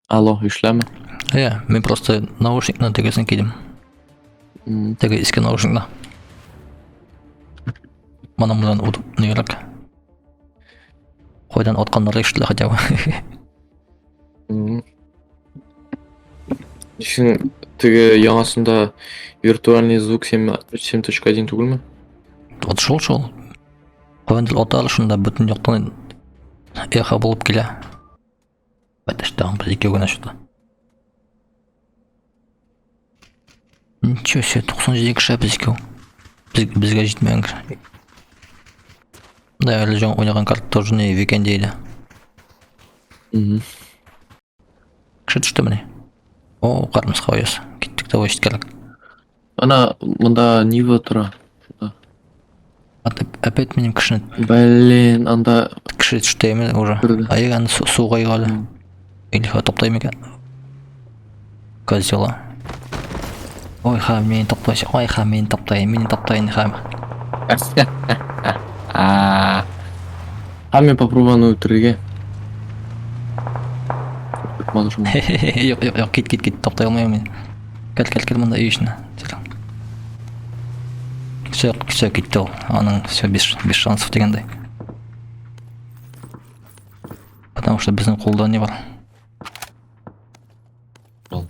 Алло, эшләме? Ә, мин просто наушникны тегесен кидем. Теге иске наушникны. Моның белән удобныйрак. Кайдан атканнары ишетелә хотя бы. Син теге яңасында виртуальный звук 7.1 түгелме? Вот шул шул. Кайдандыр ата шунда бөтен яктан эхо булып килә. Подожди, без икәү генә что-то. Ничего себе, 97 кеше без икәү. Без, безгә җитмәгән кеше. Да, әле жаңа уйнаган карта тоже не Викенде иде. Угу. Кеше төште менә. О, кырмыска оясы. Киттек тә читкәрәк. Ана монда Нива тора. Опять минем кешене. Блин, анда кеше төште име уже. Ай, аны суга егалы. Или топтай микән? Козела. Ой, ха, мин топтай. Ой, ха, мин топтай, мин топтай, ха. А мин попробую аны үтерергә. Юк, юк, юк, кит, кит, кит, топтай алмыйм мин. Кел, кел, кел монда өй эченә. Все, все китте ул. Аның все без, без шансов дигәндәй. Потому что безнең кулда не бар. Ал.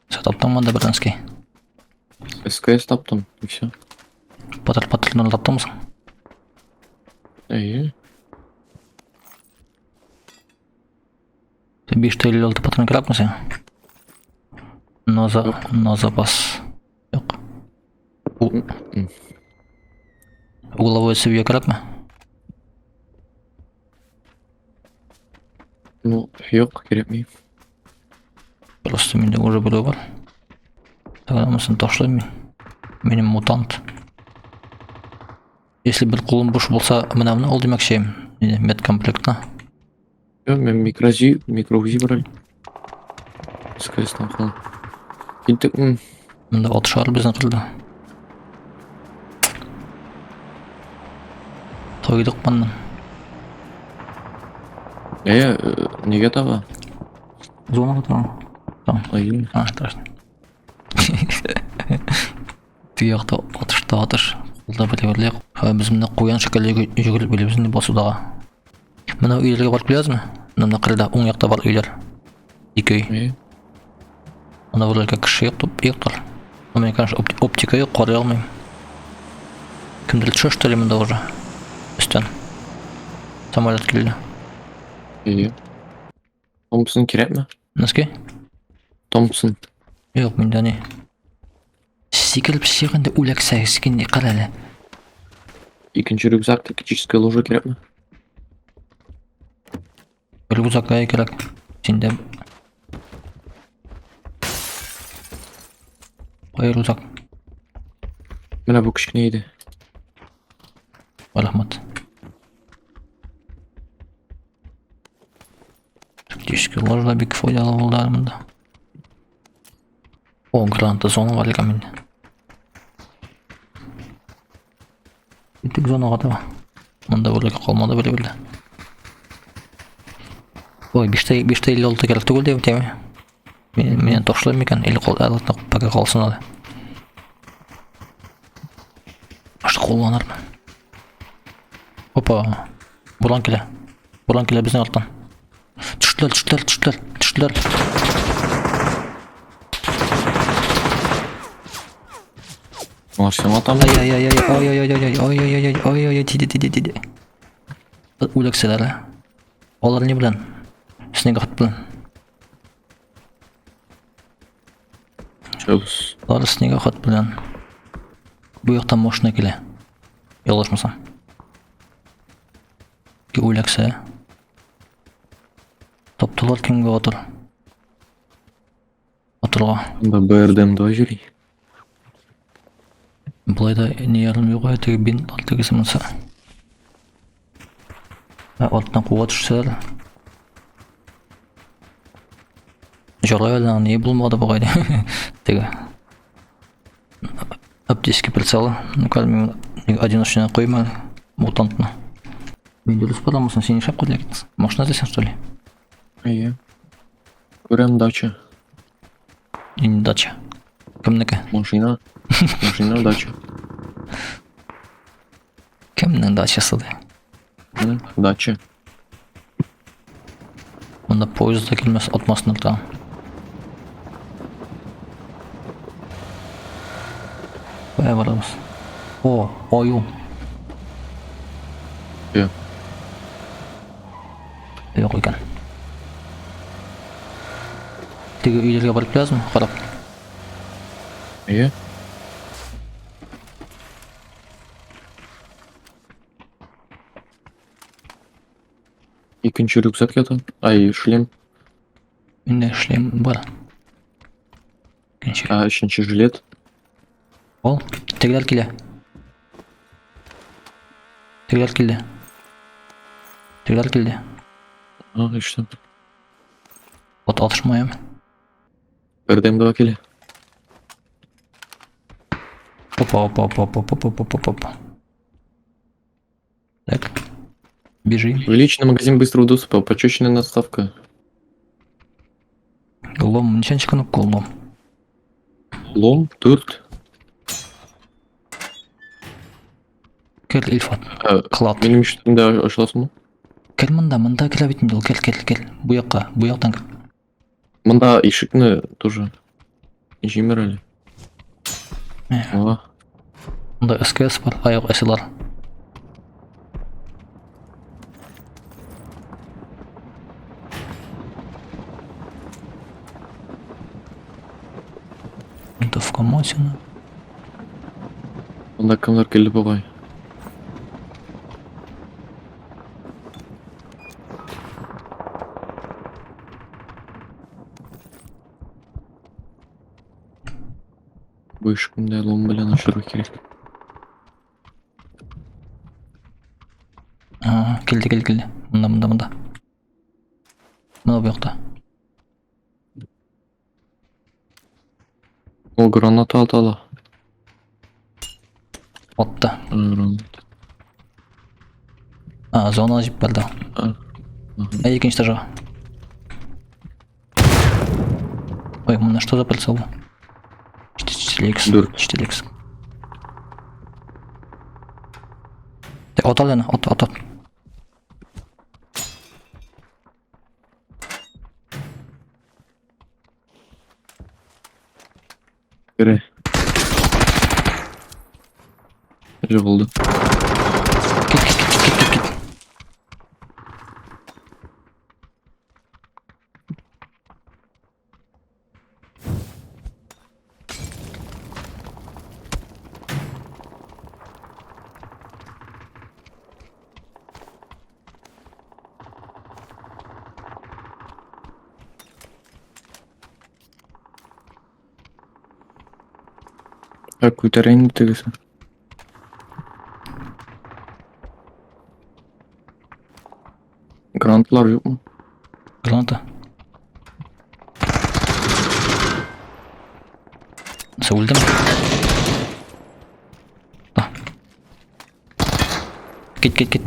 Все, таптың монда Берденский. СКС таптым, и все. Патруль патрульны таптыңмы? Әйе. 556 патрон кирәкме сиңа? На, за, на запас. Юк. У... Угловой цевье кирәкме? Ну, юк, кирәкми. Просто миндә уже берәү бар. Тогда монысын ташлыйм мин. Минем мутант. Если бер кулым буш булса, менә моны ал димәкче. Медкомплектны. Юк, мин микрози, микроузи бар әле. СКС-тан калган. Киттек. Монда атышар безне кырды. Тойдык моннан. Э, нигә таба? Зонага таба. Там. Ай. А, страшно. Теге якта атыш та атыш. Кулда бер Без менә куян шикелле йөгереп киләбез инде басудага. Менә өйләргә барып киләбезме? Менә кырда уң якта бар өйләр. Ике өй. Анда вроде кеше юк, юктыр. У меня, конечно, оптика юк, карый алмыйм. Кемдер төшә, что ли, монда уже? Өстән. Самолет килде. Әйе. Томпсон кирәкме? Носки? Томпсон. Юк, миндә ни. Сикереп чык инде үләксә, сикин кара әле. Икенче рюкзак, тактическая ложа кирәкме? Рюкзак кирәк. Синдә Кая рюкзак? Менә бу кечкенә иде. Рәхмәт. Тактический ложа бик файдалы булды әле монда. О, граната зона бар икән миндә. Киттек зонага таба. Монда бүлек калмады бер бер. Ой, 5 56 кирәк түгел дип әйтәме? Мин мине ташлыйм микән? Или кол әле пока калсын әле. Башта кулланырмын. Опа. Буран килә. Буран килә безнең арттан. Төштеләр, төштеләр, төштеләр, төштеләр. Алар сиңа атамы? Ай ай ай ай ай ай ай ай ай ай ай ай ай ай тиде тиде тиде. Үләксәләр. Алар ни белән? Снегоход белән. Чабыз. Алар снегоход белән. Бу яктан машина килә. Ялгышмасам. Үләксә. Таптылар кемгә атыр. Атырга. Анда БРДМ-2 йөри. Болай да ни ярым юк ә теге бинтлар тегесе монысы. Ә арттан куа төшсәләр. Жарай әле ни булмады бугай. Теге. Оптический прицелы. Ну-ка, мин одиночный куймы мутантны. Мин дөрес барамысың, син нишләп кайда киттең? Машина эзлисең, что ли? Әйе. Күрәм дача. Инде дача. Кемнеке? Машина. Машина дача. Кемнең дачасы ди? Менә дача. Монда поезд да килмәс, атмасын тагын. Кая барабыз? О, аю. Юк. Юк икән. Теге өйләргә барып киләсезме? Карап. Әйе. Икенче рюкзак ята. Ай, шлем. Миндә шлем бар. Икенче. А, өченче жилет. Ал, тегеләр килә. Тегеләр килде. Тегеләр килде. А, и что? Ат атышмаем. Бердәм два килә. Опа, опа, опа, опа, опа, опа, опа, опа. Так. Бежим. Увеличенный магазин быстрого доступа, почечная наставка. Лом, ничәнче кнопка ул лом? Лом, торт. Кер, Илфат. Ә, Клад. Минем өчен дә ачыласыңмы? Кер монда, монда керә бит инде ул. Кер, кер, кер. Бу якка, бу яктан кер. Монда ишекне тоже җимер әле. Ә. Ага. Монда СКС бар, аяк эсилар. Винтовка Мосина. Монда кемнәр килде бугай? Бу ишекне дә лом белән ачырга кирәк. Ага, килде, килде, килде. Монда, монда, монда. Менә бу якта. Ул граната ата ала. Атты. Граната. А, зона җибәрде. А. Ә, икенче этажга. Ой, монда что за прицел? 4x. Дүрт. 4x. Так, ат ал әнә, ат, ат, ат. Керә. Җыгылды. Кит, кит, кит, кит, кит, кит. Ә күтәрә инде тегесе. Грантлар юкмы? Граната. Нәрсә, үлдеме? Да. Кит, кит, кит.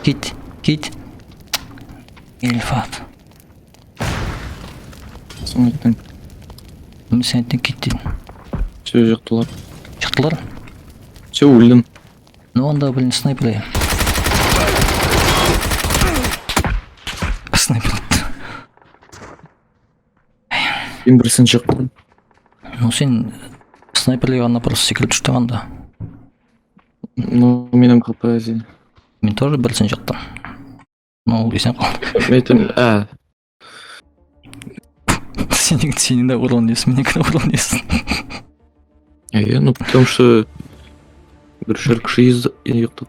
Кит, кит. Илфат. Соң әйттең. Мин син әйттең, кит дидем. Все, жықтылар. Чыктылар? Все, үлдем. Ну анда, блин, снайпер. Снайпер атты. Мин берсен чыктым. Ну син снайпер янына просто сикереп төштең анда. Ну, минем хп әзи. Мин тоже берсен чыктым. Ну, ул исән калды. Мин әйтәм, ә, Синең дә урон йөз, минеке дә урон йөз. әйе, ну, потому что бершәр кеше йөз йоктык.